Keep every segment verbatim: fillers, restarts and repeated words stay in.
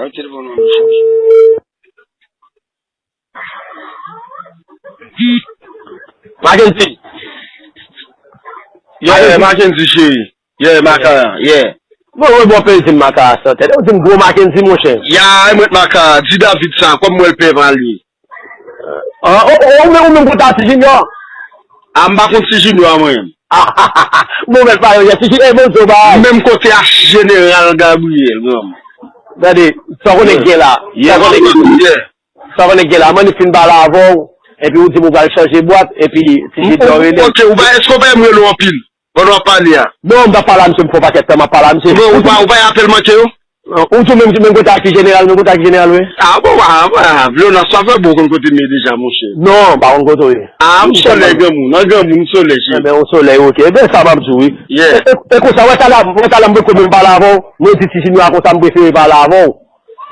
An telefòn mwen. Mackendy. Yeah, Mackendy cheri. Yeah, Makara, yeah. Bon, wi, bon, peyi di m Makara san tèt. Ou di m gwo Mackendy, monchè. Ya, e mwen Makara, di David sa, kòm mwen l pè pale. Ah, ou, ou, ou menm, ou menm kote a Ti Junior? Ah, m pa konn Ti Junior a mwen. Bon, mèt pale, monchè, Ti Junior, e bon, zo ba. Menm kote a Jeneral Gabriel, granm. Gade, sa w konnen k gen la. Sa w konnen k gen la. Sa w konnen k gen la. Manif fin pale avè w, epi ou di m ou pral chanje bwat, epi Ti Junior rele. Ok, ou pa, èske w pa m rele w anpil? Pandan w ap pale a. Non, m t ap pale a misye, m fè yon pakèt tan m ap pale a misye. Ou pa, ou pa apèl manke yo? Ou tou menm, menm kote ak Jeneral, menm kote ak Jeneral, wi. Ah, bon, ah, ah, Leonas, sa fè bon konn kote m ye deja, monchè. Non, m pa konn kote w ye. Ah, m solèy granmoun, an granmoun, m solèy, cheri. Enben, ou solèy, ok. Enben, sa m ap di w, wi. Yeah. E, e, e konsa, wè, talè, wè, talè, m poko menm pale avè w. Mwen di Ti Junior a konsa, m prefere pale avè w.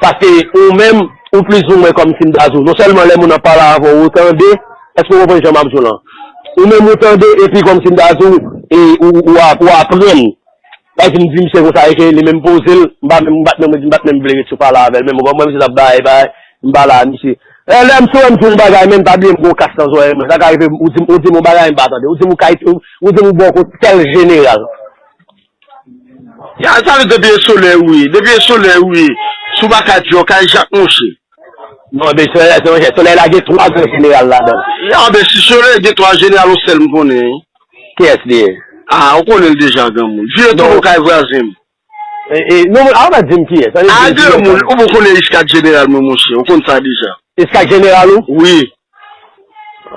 Paske ou menm, ou plis ou mwen kòm si m ta di w. Non sèlman lè moun ap pale avè w, ou tande, èske w konprann jan m ap di w lan? Ou menm ou tande, epi kòm si m ta di w, e ou, ou ap, ou aprann. Pa egzanp, m di misye konsa, e ke li menm poze l, m pa menm, m pa t menm, m pa t menm vle ret sou pale avè l, men mwen, mwen, misye t ap bay, bay, m pale a misye. E, lè m sou, m di yon bagay, men pa bliye m gen yon kas nan zòrèy mwen. Sa ka rive, ou di m, ou di m yon bagay, m pa tande. Ou di m ou kay, ou, ou di m ou bò kote tèl jeneral. Ya, sa vle depi e solèy ou ye. Depi e solèy ou ye. Si w pa kay Pyè, w kay Jak, monchè. Non, men solèy, solèy, solèy la gen twa gran jeneral ladan l. Ya, men si solèy gen twa jeneral, yon sèl m konnen. Kiyès li ye? Ah, ou konnen l deja, granmoun. Vire tou ou kay vwazen m. E, e, non, a w pa di m kiyès. Ah, granmoun, ou bon konnen Iskak jeneral mwen, monchè. Ou konn sa deja. Iskak jeneral ou? Wi.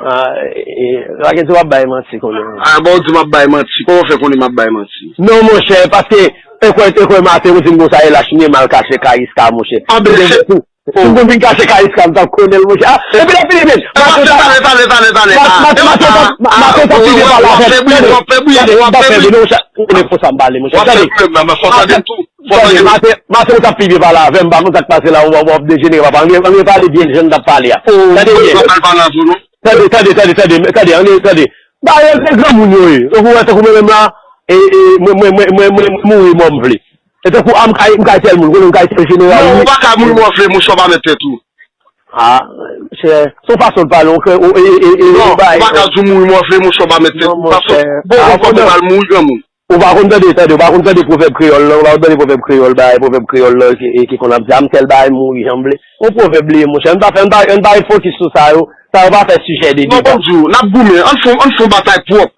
Ah, e, e, Mackendy w ap bay manti konnen. Ah, bon, ou di m ap bay manti. Kòman w fè konnen m ap bay manti? Non, monchè, paske, e kwè, e kwè maten, ou di m konsa, e lach m ye, m al kache kay Iska, monchè. Ah, ben, se, oh. Si m konn vin kache kay Iska, m t ap konnen l, monchè. Ah, epi lè fini, men. Maten, talè, talè, talè, talè. Maten, maten, maten, w ap fè bri, w ap fè bri, w ap fè bri. Ou konnen konsa m pale, monchè. W ap fè bri, men fò w tande m tou. Tande, maten, maten ou t ap pi byen pale avè m, m pa konn sa k pase la, w ap, w ap dejenere, papa. Ann, ann pale byen jan n t ap pale a. Tande byen. Tande, tande, tande, tande, tande, ann, tande. Ba, e, e granmoun yo ye. Tankou, wè, tankou mwen menm la, e, e, mwen, mwen mouri mò m vle. E tankou, a, m kay, m kay tèl moun, konnen m kay tèl jeneral. Non, ou pa ka mouri mò vle, monchè, w pa mèt tèt ou. A, chè, se yon fason l pale, ou, e, e, e, non, ou pa ka di w mouri mò vle, monchè, w pa mèt tèt ou. Paske, bon, ou konn pral mouri granmoun. Ou pa konn tande, tande, ou pa konn tande pwovèb kreyòl lan, ou pa konn tande pwovèb kreyòl, bagay pwovèb kreyòl lan ki, ki konn ap di, a, m tèl bagay mouri jan m vle. Yon pwovèb li ye, monchè. Ann pa fè, ann pa, ann pa ret fokis sou sa yo. Sa yo pa fè sijè deba. Non, bon, di w, n ap goumen, ann fè, ann fè batay pwòp.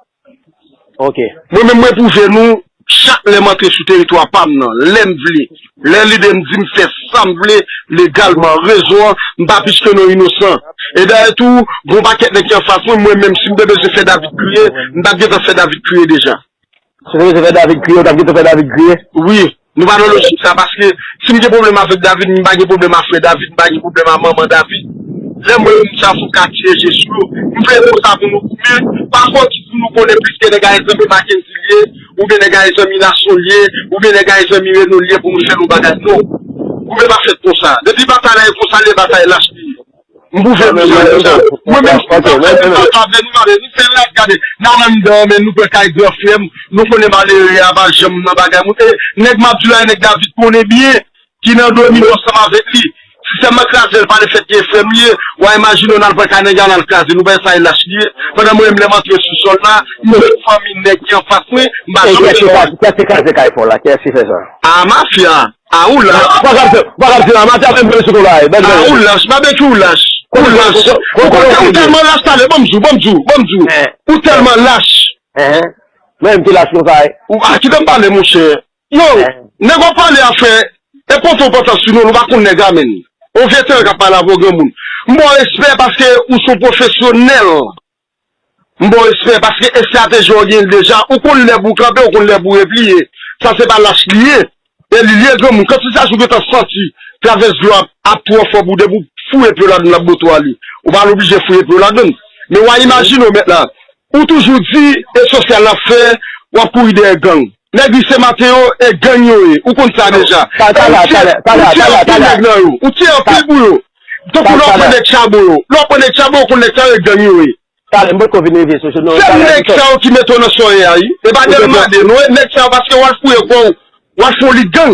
Ok. Mwen menm, mwen pwouve nou, chak lè m antre sou teritwa pa m nan, lè m vle, lè lide m di m fè sa m vle, legalman, rezon an, m pa plis ke non inosan. E dayè tou, gon pakèt nèg ki anfas mwen, mwen menm, si m te bezwen fè David kriye, m t ap gentan fè David kriye deja. Si w te bezwen fè David kriye, w t ap gentan fè David kriye? Wi, nou pa nan lojik sa, paske si m gen pwoblèm avèk David, m pa gen pwoblèm a frè David, m pa gen pwoblèm a manman David. Lè m wè moun sa fè yon katye je sou yo, m vle konsa pou nou goumen, pa fòti pou nou konnen plis ke nèg a zanmi Mackendy l ye, oubyen nèg a zanmi Nason l ye, oubyen nèg a zanmi Reno l ye pou nou fè nou bagay, non. Goumen pa fèt konsa. Depi batay la e konsa l ye, batay lach li ye. M pwouve nou sa deja. Mwen menm, si m pa fè nou pa vle, nou pa vle, nou fè laj, gade, n al anndan, men nou pran kay gran frè m, nou konnen malere a pa janm nan bagay moun. E, nèg m ap di w la, e nèg David konnen byen, ki nan domino ansanm avèk li. Sistèm nan kraze, l pa t fèt ke frè m li ye, w a imajine w n al pran kay nèg la, n al kraze, nou pa wè sa e lach li ye. Pandan mwen menm, lè m antre sou sòl la, m jwenn fanmi nèg ki anfas mwen, m pa janm fè sa. Kiyès ki kraze kay pa w la? Kiyès ki fè sa? A, mafya. A, ou lach. Ou pa ka di, ou pa ka di la, Matya menm vle sou kou la, e, bèl. A, ou lach, Babekyou, ou lach. Ou lach. Ou tèlman lach, talè, ban m di w, ban m di w, ban m di w. Ou tèlman lach. Mwen menm ki lach konsa, e. Ou, a, kite m pale, monchè. Yo, nèg w ap pale a frè, e pote w pantan sou nou, nou pa konn nèg la, menn. On veteran k ap pale avè w, granmoun. M ba w respè paske ou se yon pwofesyonèl. M ba w respè, paske estrateji w genyen l deja. Ou konn lè pou w kanpe, ou konn lè pou w repliye. Sa se pa lach li ye. E li lye granmoun. Kantite jou w gentan santi travès dlo a ap twò fò pou w depi w fouye pye w ladann l ap bote w ale. Ou pa oblije fouye pye w ladann. Men w a imajine w mèt la. Ou toujou di e sosyal n ap fè, w ap kouri dèyè gang. Nèg ri Sen Maten yo, e gang yo ye. Ou konn sa deja. Ou tiye anpil nèg nan yo. Ou tiye anpil pou yo. Tankou lè w pran nèg Chabon yo. Lè w pran nèg Chabon, ou konn nèg sa yo e gang yo ye. Talè, m potko vin rive sou, sou, non, se nèg sa yo ki mete w nan sa w ye a, wi. E pa Delmade, non, e nèg sa yo paske w al fouye kò w, w al fè yon lit gang.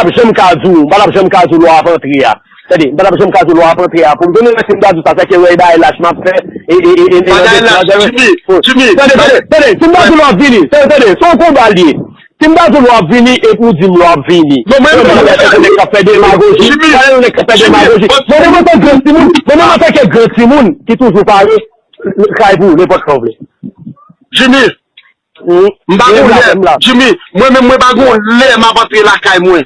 t ap janm ka di w, m pa t ap janm ka di w lè w ap antre a. Tande, m pa t ap janm ka di w lè w ap antre a. Pou m vin wè si m ta di w sa, sèke wè e bagay lach m ap fè. E, e, e, e, e, Bagay lach, Jimmy, Jimmy, Tande, tande, tande, si m ta di w lè w ap vini, tande, tande, se yon konba l ye. Si m ta di w lè w ap vini, epi w di m lè w ap vini. Non, mwen menm. Mwen menm nèg k ap fè demagoji. Jimmy, Mwen menm nèg k ap fè Jimmy, demagoji. Mwen menm antanke grann timoun, mwen menm antanke grann timoun ki toujou pare, kay pou ou, nenpòt sa w vle. Jimmy, Hmm. m pa Menm gon la, lè, menm la. Jimmy, mwen menm mwen pa gon lè m ap antre lakay mwen.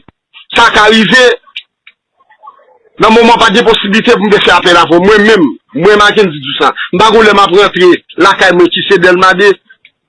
Sa ka rive, nan moman pa gen posiblite pou m te fè apèl avè w. Mwen menm, mwen Mackendy di sa. M pa gon lè m ap rantre lakay mwen ki se Dèlma de.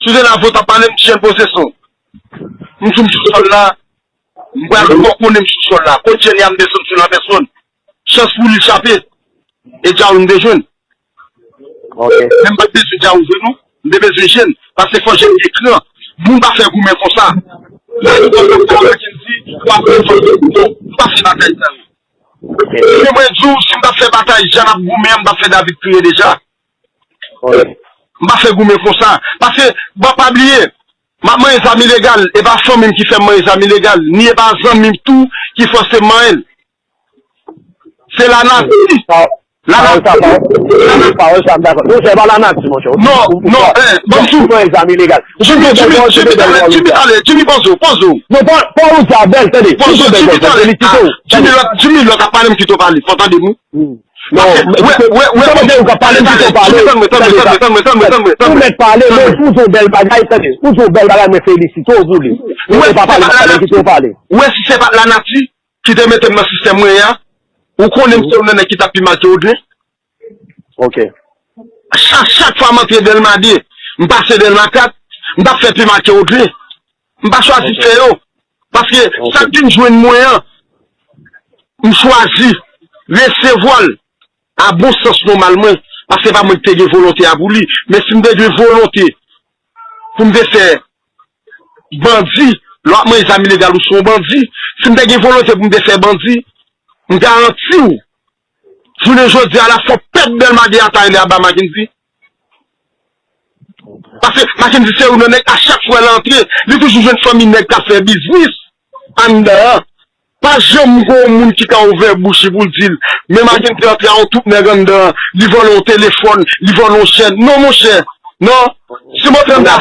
Si w te la vo, w t ap pale, m ti jèn poze son. M sou m sou sòl la. M pral fè w konnen m sou sòl la. Kot jèn ya m desann sou la pèsonn. Chans pou li chape. E djawou m te jwenn. Men m pa t bezwen djawou jwenn non. M te bezwen jèn. Paske fò jèn gen kran. Moun pa fè goumen konsa. Lè nou konn sa Mackendy, m pa fè fòs de kouto. M pa fè batay sa yo. Men mwen di w, si m t ap fè batay jan n ap goumen an, m t ap fè David kriye deja. M pa fè goumen konsa. Paske, bon, pa bliye, m ap manyen zam ilegal. E pa fanmi m ki fè m manyen zam ilegal. Ni e pa zanmi m tou ki fòse m manyen l. Se lanati. Pawòl sa, pawòl sa, m dakò. Non, se pa lanati, monchè. Non, non, eh, ban m di w. Ou pran egzam ilegal. Jimmy, Jimmy, Jimmy, tande, Jimmy, poze w, poze w. Non, pa, pa ou di a bèl, tande. Poze w, Jimmy, tande. Jimmy, lòt, Jimmy, lòt ap pale, m kite w pale. Fò tande m wi. Non, wè, wè, wè, wè, ou ka pale, m kite w pale. Tande, tande, tande, tande, tande, tande. Ou mèt pale, men ou di yon bèl bagay, tande. Ou di yon bèl bagay, mwen felisite w pou li. Ou pa pale, m kite w pale. Ou wè si se pa t lanati ki te mete m nan sistèm mwen an, ou konnen m se youn nan nèg ki t ap pi mal ke Odlin. Ok. Chak, chak fwa m antre Dèlma de, m pase Dèlma kat, m t ap fè pi mal ke Odlin. M pa chwazi fè yo. Paske sa k vin jwenn mwen an, m chwazi resevwa l a bon sans nòmal mwen. Paske se pa mwen ki te gen volonte a pou li. Men si m te gen volonte pou m te fè bandi, lè w ap manyen zam ilegal, ou se yon bandi. Si m te gen volonte pou m te fè bandi, m garanti w, jounen jodi a la, fò pèp Dèlma de a ta rele aba Mackendy. Paske Mackendy se youn nan nèg, a chak fwa l antre, li toujou jwenn fanmi nèg k ap fè biznis anndan an. Pa janm gon moun ki ka ouvè bouch li pou l di l, men Mackendy antre a yon twoup nèg anndan, li vòlè yon telefòn, li vòlè yon chèn. Non, monchè. Non. Si mwen fè m ta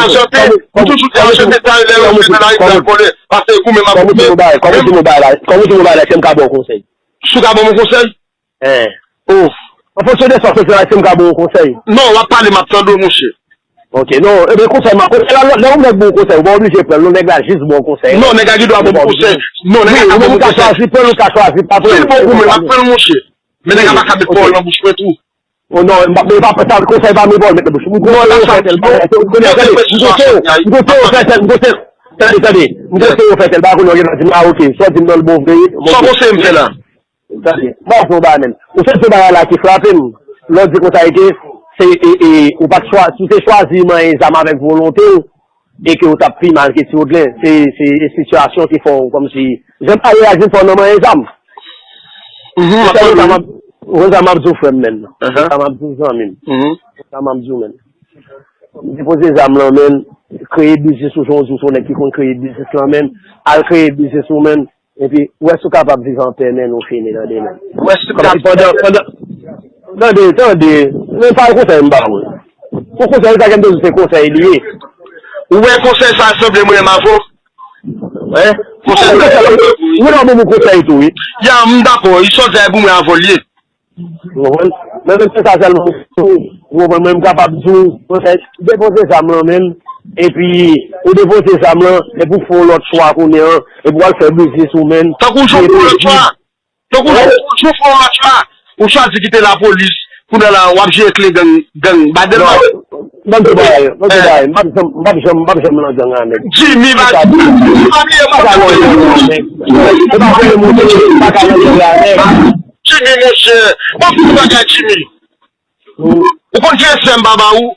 ajante, m toujou te ajante, ta lè yo fè nan lari, m ta vòlè. Paske goumen m ap goumen. Kòman ti mobay la, kòman ti mobay la, èske m ka ba w konsèy? Si w ka ban m yon konsèy? Oh. An fonksyon de sa w soti la, èske m ka ba w yon konsèy? Non, w ap pale, m ap tande w, monchè. Ok, non, ebyen, konsèy, m ap, konsèy la, lè yon nèg ba w konsèy, ou pa oblije pran l, non, nèg la jis ba w konsèy. Non, nèg la gen dwa ban m konsèy. Non, nèg la ka ban m konsèy. Ou ka chwazi pran l, ou ka chwazi pa pran l. Si l bon pou mwen, m ap pran l, monchè. Men nèg la pa ka met pawòl nan bouch mwen tou. Oh non, m pa, men pa, sa, konsèy pa m, pa w met nan bouch. M konnen w fè tèl bagay, tande, m konnen w fè tèl, m konnen w fè tèl, tande, tande, m konnen w fè tèl bagay, konnen w gen di m, ah, ok, sa w di m nan l bon vre. Sa w konseye m fè la? Tande, m ap fè yon bagay menm. Ou fè se bagay la ki frape m. Lè w di konsa, e ke se, e, e, ou pa t chwa-, si w te chwazi manyen zam avèk volonte w, e ke w t ap pi mal ke Ti Odlin. Se, se sitiyasyon ki fè w kòmsi, jan w pa reyaji fò w nan manyen zam. Ou konn sa m ap, ou konn sa m ap di w, frè m, menn. Ou konn sa m ap di w, zanmi m. Ou konn sa m ap di w, menn. M depoze zam lan, menn. Kreye biznis ou, jan w di w se yon nèg ki konn kreye biznis lan, menn. Al kreye biznis ou, menn. Epi, ou wè si w kapab viv anpè, menn, ou fini tande, menn. Ou wè si w kapab. Pandan, pandan, tande, tande, men pa konsèy m ba ou. Pou konsèy sa ke m te di se konsèy li ye. Ou wè konsèy sa sanble mwen menm avè w? Hein? Konsèy sa sanble mwen avè w, wi. Ou nan bon konsèy tou, wi. Ya, m dakò, li sòt zay pou mwen avè w li ye. Ou konprann? Men menm se sa sèlman, ou konprann, mwen m kapab di w, konsèy, depoze zam lan, menn, epi ou depoze zam lan, epi w fè yon lòt chwa kounye an, epi w al fè biznis ou, menn. Tankou jan w fè yon lòt chwa, tankou jan w fè yon lòt chwa, ou chwazi kite lapolis, kounye a la, w ap jere kle gang, gang, ba Dèlma. Ban m di w bagay, ban m di w bagay, m p ap janm, m p ap janm, m p ap janm nan gang a nèg. Jimmy, pa, pa bliye, m ap janm nan gang a nèg. Jimmy, monchè, ban m di w bagay, Jimmy. Ou konn ki respè m pa ba ou?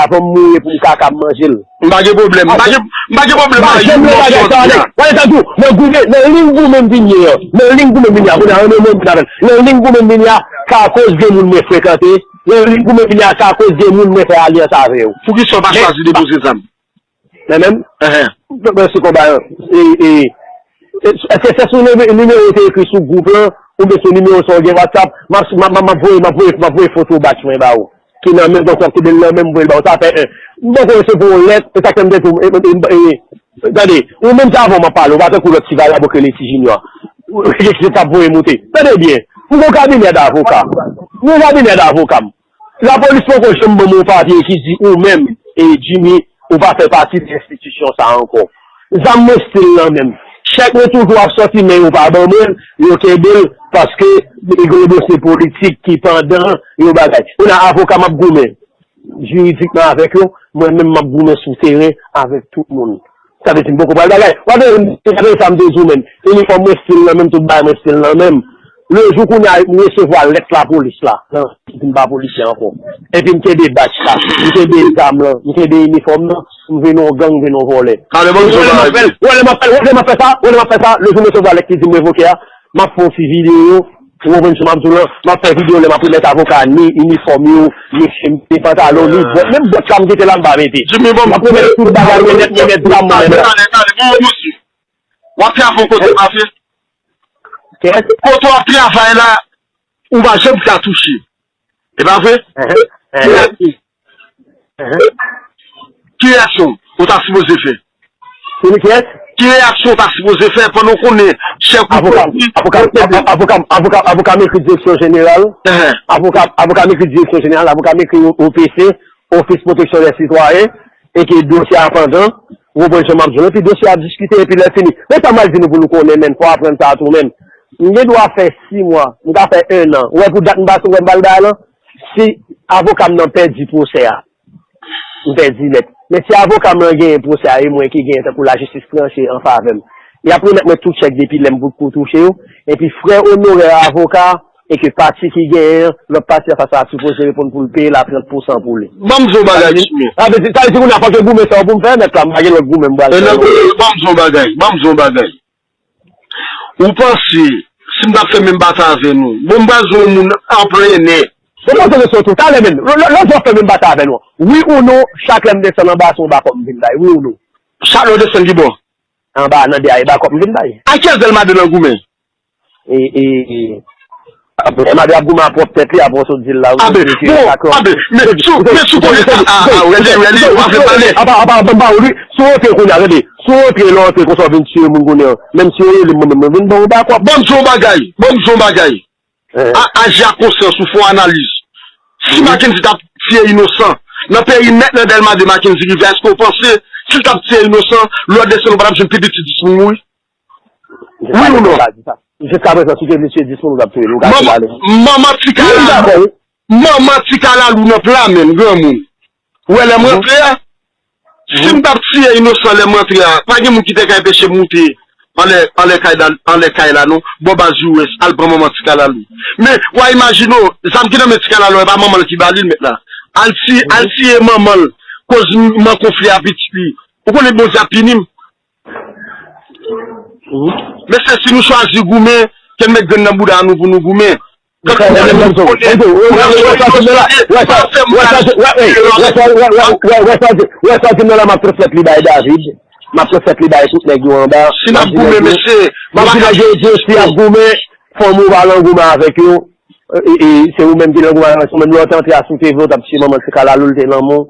avan m mouri pou m ka kab manje l. M pa gen pwoblèm. M pa gen, m pa gen pwoblèm ak yon mòso dya. Wale tankou, nan goumen, nan liy goumen m vin ye an. Nan liy goumen m vin ye a, kounye a, renmen mwen vin avè l. Nan liy goumen m vin ye a, se akoz de moun mwen frekante. Nan liy goumen m vin ye a, se akoz de moun mwen fè alyans avè yo. Poukisa w pa chwazi depoze zam? Mwen menm? Mwen se konba an. E, e, e, èske se sou nimewo ou te ekri sou gwoup lan, oubyen sou nimewo sa w gen WhatsApp? M ap, m ap, m ap voye, m ap voye, m ap voye foto batch mwen ba ou. Ki nan men w, donk w ap kenbe l nan men m, voye l ba ou. Sa fè en. M poko resevwa yon lèt, e sa k fè m te di w, e, e, e, e, tande, ou menm se avè w m ap pale, ou pa tankou lòt ti vagabon k rele Ti Junior. Ki t ap voye moute. Tande byen, m gon kabinè davoka. M gon kabinè davoka m. Lapolis poko janm ban m yon papye ki di ou menm, e Jimmy, ou pa fè pati de enstitisyon sa a ankò. Zam mwen still nan men m. Chèk mwen toujou ap sòti, men yo pa ban mwen l, yo kenbe l, paske gen yon dosye politik ki pandan yon bagay. Kounye a avoka m ap goumen jiridikman avèk yo, mwen menm m ap goumen sou teren avèk tout moun. Sa vle di m poko pral bagay. W ap tande, gade sa m te di w menm. Inifòm mwen still nan men m, tout bagay mwen still nan men m. Lejou kounye a m resevwa lèt lapolis la, nan, di m pa polisye ankò. Epi m kenbe batch la, m kenbe zam lan, m kenbe inifòm nan, m vin yon gang, m vin yon vòlè. Wè lè m ap fè l, wè lè m ap fè l, wè lè m ap fè sa, wè lè m ap fè sa, lejou m resevwa lèt ki di m revoke a, m ap fè yon ti videyo, ou konprann sa m ap di w lan, m ap fè videyo lè m ap remèt avoka ni inifòm yo, ni chemiz, ni pantalon, ni bòt, menm bòt sa m kite la m pa mete. M ap remèt tout bagay, remèt, remèt zam mwen la. W ap travay yon kote, pa vre? Kote w ap travay la, ou pa janm ka touche. E pa vre? Ki reyaksyon ou ta sipoze fè? Ki reyaksyon ou ta sipoze fè pandan w konnen chèf ou avoka, avoka, avoka, avoka, avoka m ekri direksyon jeneral. Avoka, avoka m ekri direksyon jeneral, avoka m ekri O P C, Ofis Pwoteksyon dè Sitwayen, e ke dosye a pandan, ou konprann jan m ap di w, epi dosye a ap diskite, epi lè fini. Men sa m al di nou pou nou konnen, menm, fò w aprann sa tou, menm. M gen dwa fè sis mwa, m ka fè en an. Ou wè pou dat m pase, ou wè m pral bay lan? Si avoka m nan pèdi pwosè a, m pèdi nèt. Men si avoka m lan genyen pwosè a, e mwen ki genyen, tankou lajistis tranche an favè m, y ap remèt mwen tout chèk depi lè m potko touche yo. Epi frè onorè avoka, e ke pati ki genyen an, lòt pati an fas la sipoze reponn pou l peye la trant pousan pou li. Ban m di w yon bagay, Jimmy. Sa vle di, sa vle di kounye a fòk e goumen sa w pou m fè nèt la, m pa gen lòt goumen m pral fè. Ban m di w yon bagay, ban m di w yon bagay. Ou panse, si m t ap fè menm batay avè nou, bon, m pral jwenn yon moun anplennè. Ou panse nou sot tou, talè menm, lò, lò, lòt jou w ap fè menm batay avè nou an. Wi ou non, chak lè m desann anba, se yon bakòp m vin bay, wi ou non? Chak lè w desann ki bò? Anba, nan de a, e bakòp m vin bay. A kiyès Dèlmade nan goumen? E, e, e, Dèlmade ap goumen a pwòp tèt li, apre w sot di l la, wi, abe, bon, abe, men si w, men si w konnen sa, a, a, wè li, wè li, w ap fè pale. Apa, apa, ban m ba ou li, si w antre kounye a, tande, si w antre, lè w antre konsa w vin tiye moun kounye a, menm si yo rele m, mwen menm, mwen vin ba w bakòp. Ban m di w yon bagay, ban m di w yon bagay. A, aji ak konsyans ou, fè yon analiz. Si Mackendy t ap tiye inosan, nan perimèt nan Dèlmade Mackendy rive, èske w panse, si l t ap tiye inosan, lè w desann ou pa t ap jwenn pi piti dis moun mouri? Wi ou non? Jiskaprezan, si w te vle tiye dis moun, ou t ap touye l, ou ka pale. Manman ti kalalou, manman ti kalalou nan pla menm, granmoun. Ou wè lè m rantre a, si m t ap tiye inosan lè m rantre a, pa gen moun ki te ka enpeche m moute anlè, anlè kay la, anlè kay la non, bò baz U S, al pran manman ti kalalou. Men, w a imajine w, zam ki nan men ti kalalou, e pa manman l ki ba li l, mèt la. Al tiye, al tiye manman l, koz m, m an konfli a pitit li. Ou konnen Bondye ap pini m. Mesye, si nou chwazi goumen, ke n met grenn nan bouda nou pou nou goumen. Wè sa w di m nan la, m ap transmèt li bay David. M ap transmèt li bay tout nèg yo anba. Si n ap goumen, mesye, m ap di nèg yo, di yo, si y ap goumen, fanmi w pa lan goumen avèk yo. E, e, se ou menm ki lan goumen avèk yo. Menm lè w te antre a, si w te vle, w t ap tiye manman ti kalalou, l te lanmou.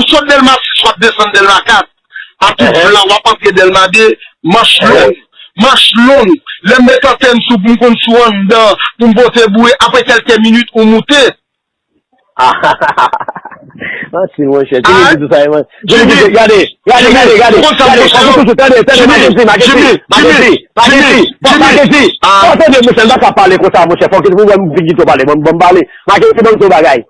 ou sot Dèlma sis, w ap desann Dèlma kat. A tout vlan, w ap antre Dèlma de, manch long. Manch long. Lè m met antèn sou pou m konn sou anndan, pou m pote boure, apre kèlke minit, ou moute. Manti, monchè. Jimmy di tou sa, man. Jimmy, gade, gade, gade, gade. Ou konn sa, monchè. Tande, tande, Makenzi, Makenzi, Makenzi. Fò tande, monchè, m pa ka pale konsa, monchè. Fòk ou ban m vin kite w pale, ban m pale. Makenzi, ban m di w bagay.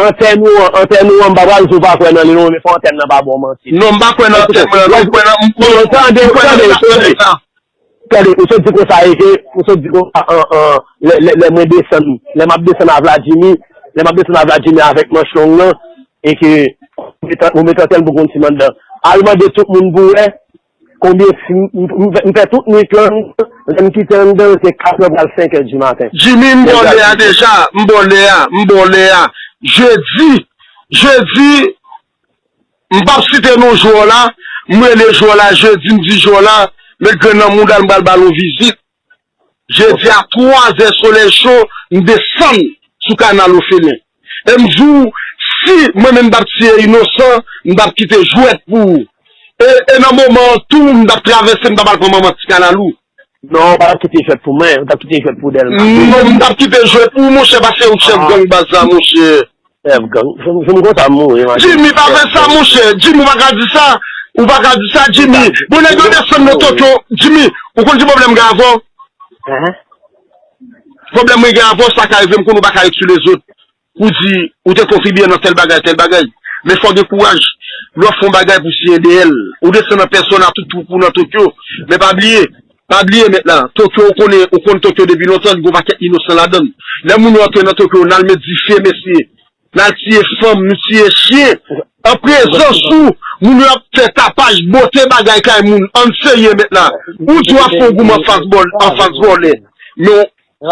Antèn ou an, antèn ou an, m pa pral di w pa kwè nan li, non, men fò antèn nan pa ba w manti. Non, m pa kwè nan antèn mwen, non, m kwè nan, m kwè nan, m kwè nan sa. Tande, ou sot di konsa e ke, ou sot di konsa an, an, lè, lè, lè mwen desann, lè m ap desann a Vladimir, lè m ap desann a Vladimir avèk manch long nan, e ke ou met antèn pou konn si m anndan. Al mande tout moun pou wè konbyen fi m, m fè tout nwit lan, lè m kite anndan, se katrè pral senkè di maten. Jimmy, m ba w lè a deja, m ba w lè a, m ba w lè a. Jedi, jedi, M p ap site non jwè w la, m rele jwè w la jedi, m di jwè w la, met grenn nan mouda l, m pral ba l yon vizit. Jedi a twazè solèy cho, m desann sou kanal ofelen. E m di w, si mwen menm m p ap tiye inosan, m p ap kite jwèt pou ou. E, e nan moman an tou, m t ap travèse, m t ap al pran manman ti kanal ou. Non, ou pa t ap kite jwèt pou mwen, ou t ap kite jwèt pou Dèlma. Non, m t ap kite jwèt pou ou, monchè, paske ou chèf gang baz la, monchè. Chèf gang. Jwenn konsa m mouri, man. Jimmy, pa fè sa, monchè. Jimmy, ou pa ka di sa. Ou pa ka di sa, Jimmy. Bon, nèg yo desann nan Tokyo. Jimmy, ou konn ki pwoblèm m gen avè w? Pwoblèm mwen gen avè w, sa ka rive m konn ou pa ka retire zòt. Ou di, ou te kontribye nan tèl bagay, tèl bagay. Men fò w gen kouraj. Lè w fè yon bagay pou siyen dèyè l. Ou desann an pèsòn a tout twoup ou nan Tokyo. Men pa bliye, pa bliye mèt la. Tokyo, ou konnen, ou konn Tokyo depi lontan, li gen yon pakèt inosan ladan l. Lè moun yo antre nan Tokyo, n al met dife, mesye. N al tiye fanm, nou tiye chen. An prezans ou, moun yo ap fè tapaj, bote bagay kay moun. Ann serye mèt la. Ou di w ap fè yon goumen anfas bòl, anfas vòlè. Men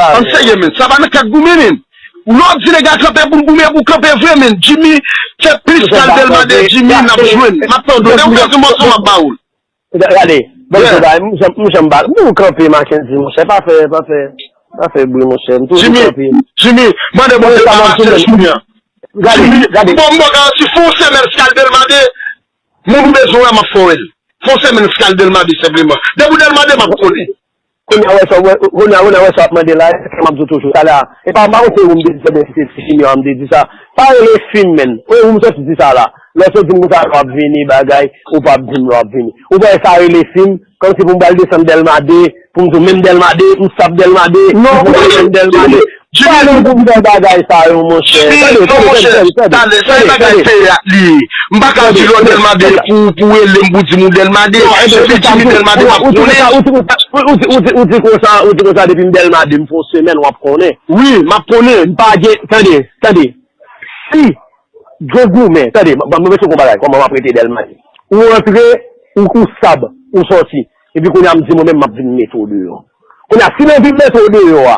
ann serye men. Sa pa nan kad goumen men. Lè w di nèg la kanpe pou l goumen, pou kanpe vre men. Jimmy, fè plis kal Dèlma de Jimmy, n ap jwenn. M ap tande w. Lè w bezwen mòso, m ap ba ou l. Gade, bon, yeah. M janm ba, m janm kanpe, Mackendy, monchè, pa fè, pa fè, pa fè bri, monchè, m toujou kanpe. Jimmy, mande Bondye pa mache jounen an. Gade, gade. Bon, m bon garanti, fè yon semèn skal Dèlma de, moun ou bezwen wè, m ap fè w wè l. Fè yon semèn skal Dèlma de, senpleman. Depi w Dèlma de, m ap konnen. Kounye a wè sa, kounye a, kounye a wè sa w ap mande la, e sa m ap di w toujou, talè a. E pa, m pa konn se ou m te di sa, oubyen si se ti Junior m te di sa. Pa rele fi m, menn. Ou, ou m sòti di sa la. Lè w sot di m konsa, w ap vini, bagay, ou p ap di m lè w ap vini. Ou pa wè sa rele fi m, kòmsi pou m pral desann Dèlma de, pou m di w menm Dèlma de, m sap Dèlma de, non, ou pa menm Dèlma de. Jimmy, pa nou pou m fè bagay sa yo, monchè. Jimmy, non, monchè, talè, sa e bagay teyat li ye. M pa ka di lè w Dèlma de pou, pou rele m pou di m ou Dèlma de. Epi Jimmy Dèlma de, m ap konnen. Ou di konsa, ou di konsa, depi m Dèlma de, m fè yon semèn, w ap konnen. Wi, m ap konnen. M pa gen, tande, tande. Si, gwo goumen, tande, ban m mete yon bagay, kòman m ap rete Dèlma de. Ou antre, ou, ou sab, ou sòti. Epi kounye a m di mwen menm m ap vin mete w deyò. Kounye a, si mwen vin mete w deyò a,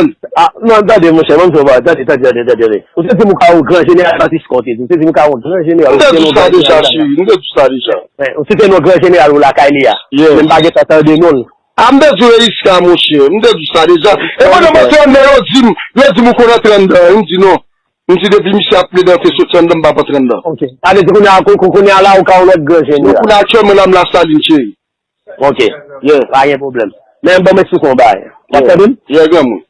konprann? Ah, non, tande, monchè, ban m di w yon bagay. Tande, tande, tande, tande, tande. Ou te di m ou ka yon gran jeneral, Francisco te di. Ou te di m ou ka yon gran jeneral. M te di w sa deja, cheri. M te di w sa deja. Ou site non gran jeneral ou lakay li a. Men m pa gentan tande non l. Ah, m te di w Erisca, monchè. M te di w sa deja. E pandan m antre anndan, yo di m, yo di m ou konn antre anndan. M di non. M di depi misye ap plede antre soti anndan, m p ap antre anndan. Ok. Sa vle di kounye a, kou-, kou-, kounye a la, ou ka yon lòt gran jeneral. Kounye a aktyèlman la, m Lasalin, cheri. Ok. Yeah. Pa gen pwoblèm. Men ban m eksplike yon bagay. W ap tande m? Yeah, granmoun.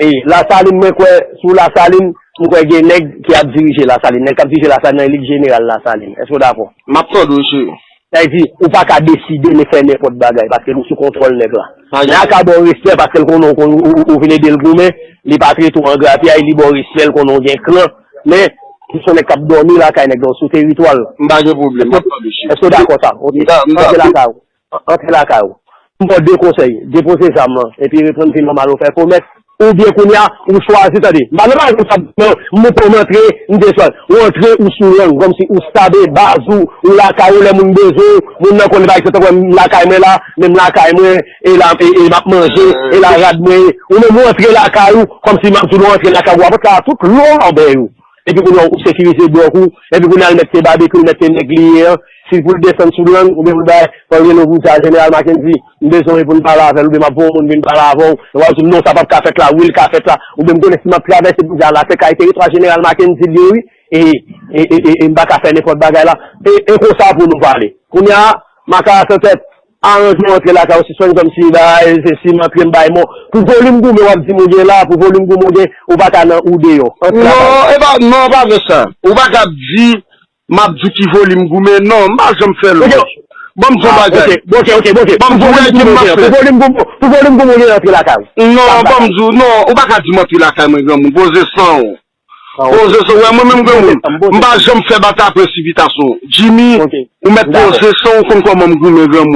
E Lasalin, mwen kwè, sou Lasalin, mwen kwè gen nèg ki ap dirije Lasalin. Nèg k ap dirije Lasalin nan, e li k jeneral Lasalin. Èske w dakò? M ap tande w, cheri. Sa vle di, ou pa ka deside, men fè nenpòt bagay, paske nou sou kontwòl nèg la. Men a ka ba w respè, paske l konnen w, ou, ou, ou vin ede l goumen, li pa trete w an grapyay, li ba w respè, l konnen w gen kran. Men, ki se yon nèg k ap dòmi lakay nèg la, sou teritwa l. M pa gen pwoblèm, m ap tande, chef. Èske w dakò sa? Ok. M da-, m Antre dakò. Lakay ou. Antre lakay ou. M ba w de konsèy. Depoze zam nan, epi reprann vi nòmal ou fè komès. Oubyen kounye a, ou chwazi, tande. M pa nan bagay konsa, non, m pou m antre, m desann. Ou antre, ou sou lang, kòmsi ou stabe baz ou, ou lakay ou, lè moun bezwen ou, moun nan konnen bagay, se tankou m lakay mwen la, men m lakay mwen, e la, e, e m ap manje, e la rad mwen ye. Ou menm ou antre lakay ou, kòmsi m ap di w ou antre lakay ou, apot la, tout lò anbè yo. Epi kounye a, ou sekirize blòk ou, epi kounye a, l mèt se babekyou, l mèt se nèg li ye an, si pou l desann sou lang, oubyen pou l bay, fò l rele w pou di a, Jeneral Mackendy, m bezwen w pou n pale avè l, oubyen m ap voye yon moun vin pale avè w, e w ap di m, non, sa p ap ka fèt la, wi, l ka fèt la, oubyen m konnen si m ap travèse pou di a, la se kay teritwa Jeneral Mackendy l ye, wi, e, e, e, e, e m pa ka fè nenpòt bagay la, e, e konsa pou nou pale. Kounye a, Maka a san tèt, aranjman antre lakay ou, sispann kòmsi bay, se si m antre m bay mò. Pou volim goumen w ap di m ou gen la, pou volim goumen w gen, ou pa ka nan ou deyò. Antre lakay ou. Non, e pa, non, pa vre sa. Ou pa ka ap di, m ap di ki volim goumen. Non, m pa janm fè lòj. Ban m di yon bagay. Ok, ok, ok, ok. Ban m di yon bagay ki m ap fè. Pou volim goumen, pou volim goumen w gen antre lakay ou. Non, ban m di w, non, ou pa ka di m antre lakay mwen, granmoun. Poze san w. Poze san w, wè mwen menm granmoun. M pa janm fè batay presipitasyon. Jimmy, ou mèt poze san w, ou konn kòman m goumen granmoun.